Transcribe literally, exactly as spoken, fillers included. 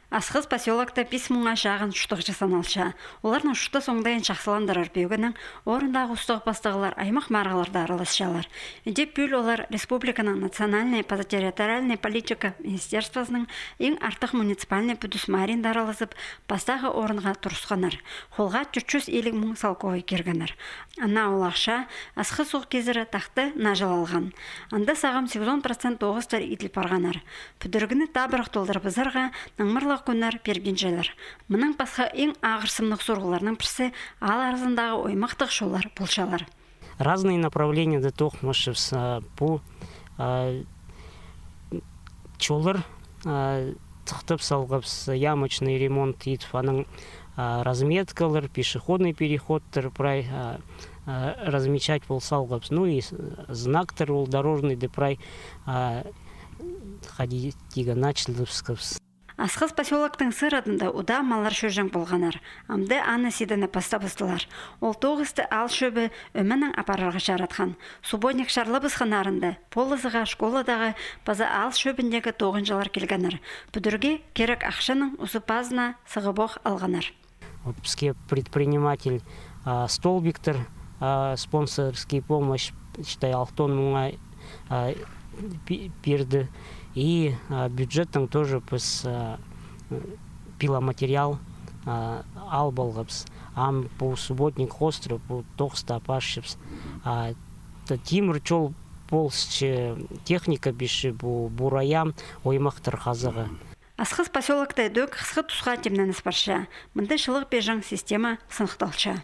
Асхыс посёлокта пис муңа чағын чуртағҷы саналча. Оларның чуртас оңдайын чахсыландырар пӧгінең орындағы устағ-пастағлар аймах марығларда араласчалар. Іди пӱӱл олар республиканың национальнай паза территориальнай политика министерствозының, иң артых муниципальнай пӱдӱс маринда аралазып, пастағы орынға турысханнар. Холға тӧрт чӱс илиг муң салковай киргеннер. Ана ол ахча Асхыс суғ кизіре тахты наа чыл алған. Анда сағам сигізон процент тоғыстар иділ парғаннар. Пӱдірігні табырах толдырыбызарға наңмырлығ кӱннер пирбинчелер. Мының пасха иң ағырсымнығ сурығларның пірсі аал аразындағы оймахтығ чоллар полчалар. Разные направления да тоғынчабыс, а, пу, а, чоллар, а, тыхтап салғабыс, ямочный ремонт идіп, анаң, а, разметкалар, пешеходный переходтар прай, а, а, размечать пол салғабыс. Ну и с-, знактар ол дорожный да прай, а, ходить тигі началдабысхабыс. Асхыс посёлоктың сырадында удаа маллар чӧрҷең полғаннар. Амды аны сидені пастабыстылар. Ол тоғысты аал чӧбі ӧменең апарарға чаратхан. Субботник чарлабысханнарында полызыға школадағы паза аал чӧбіндегі тоғынҷылар килгеннер. Пӱдірге кирек ахчаның узы пазына сығыбох алғаннар. Вот піске предприниматель, а, Столбиктер, а, спонсорский помощь, считай, алтон муңа, а, пи-, пирді. И, а, бюджеттең тоже піс, а, пиломатериал, а, алып алғабыс. Ам пу субботник хоостыра, пу тоғысты апарчабыс. А, т-, тимір чол полысча, техника пирче, пу бурая, оймахтар хазарға. Асхыс посёлокта ідӧк хысхы тусха тимненіс парча. Мында чылығ пирҷең система сыныхталча.